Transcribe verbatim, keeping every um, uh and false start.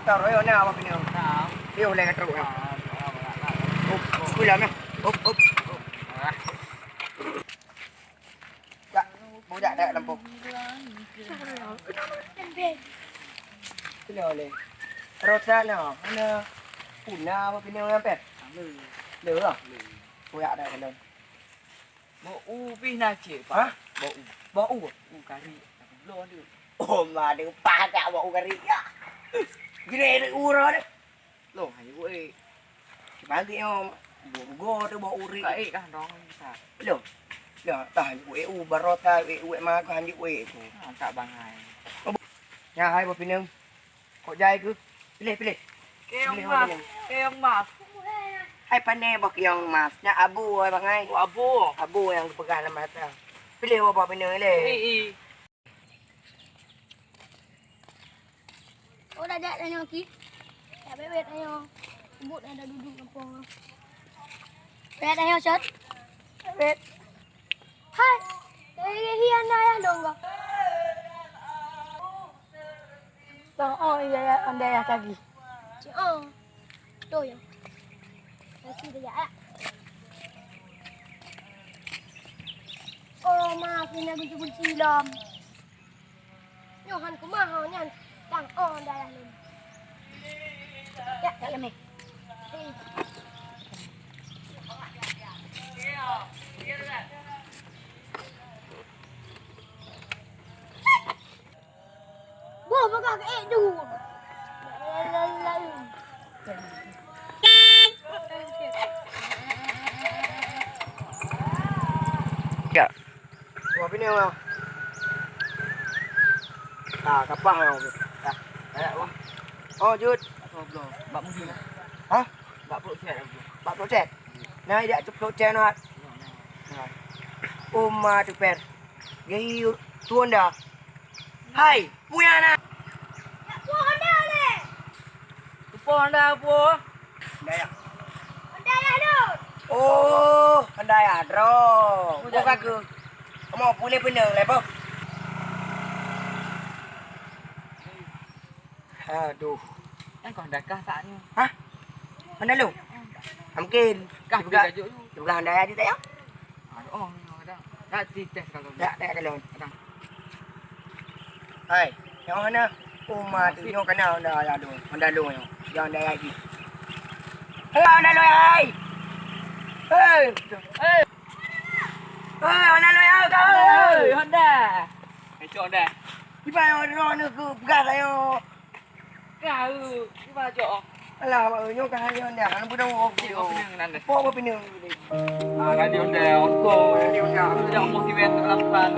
Taro yo na apa pini? Yo le ka trok. Up, pulang eh. Up, up. Tak, budak dak lampau. Kena le. Rosa na, mana puna apa pini orang pet? Le lah. Budak dak kalau. Bau u pih na cek, Pak. Hah? Bau u. Bau u. U kari. Aku belum ada. Oh, ma ada pah tak bau u kari. Ya. Gini ada urut. Loh, hanya gue. Bagi yang bugo tu bau urik. Ka eh kah dong bisa. Loh. Ya, tah gue u barota, eh, u ma kah hanya gue tu. Ah, tak bangai. Ya, hai bapineng. Kok jai ke? Pilih, pilih. Keong mas, keong mas. Hai pane boh keong mas. Nyak abu hai bangai. Oh, abu. Abu yang peugah lam mata. Pilih boh bapineng le. Ih, ih. Oh, dah jak tanyoe ki. Dak bebet tanyoe. Sebut ada duduk kampung. Bebet tanyoe, Syot. Bebet. Hai. Dari hian ayah dong kau. Bang, oh, iya, ya, anda ya kaki. Cik, oh. Tuh, ya. Kasih dia, ya. Oh, maaf, ini aku cukup silam. Nyoe han kumaha nyan, tang oh dayah lôn. Jak, jak lé meh. Boh bagah keu ék du. Ya. Wah, bini wah. Ah, kapah wah. Dah. Ayak wah. Oh, jut. Bak mudi. Hah? Bak puluk cek. Bak puluk cek. Nah, jak puluk cek noh. Nah. Uma tu per. Gei tuan dah. Hai, punya na. Puan dah le. Puan dah apa? Dayah. Dayah Lut. Oh, dayah droe. Oh, bukan ke? Kamu boleh benar lah, boh. Aduh. Kan kau dah kah saatnya. Hah? Mana lu? Mungkin. Kah juga. Juga anda ya, Dayah? Aduh, oh, ada. Tak dites kalau. Tak, tak kalau. Ada. Hai, yang mana? Uma tu nyoe kana Honda ya tu. Honda lu nyoe. Yang Honda lagi. Hei, Honda lu hai. Hei. Hei. Hei, Honda lu ya kau. Hei, Honda. Esok dah. Di mana Honda ni ke pegas ayo. Kau, di mana jok? Alah, mak nyoe ka hari Honda. Anu beudong. Cik, kau pinang nan deh. Pok kau pinang. Ah, radio Honda, ongko. Radio Honda. Tidak mau kiwet dalam plan.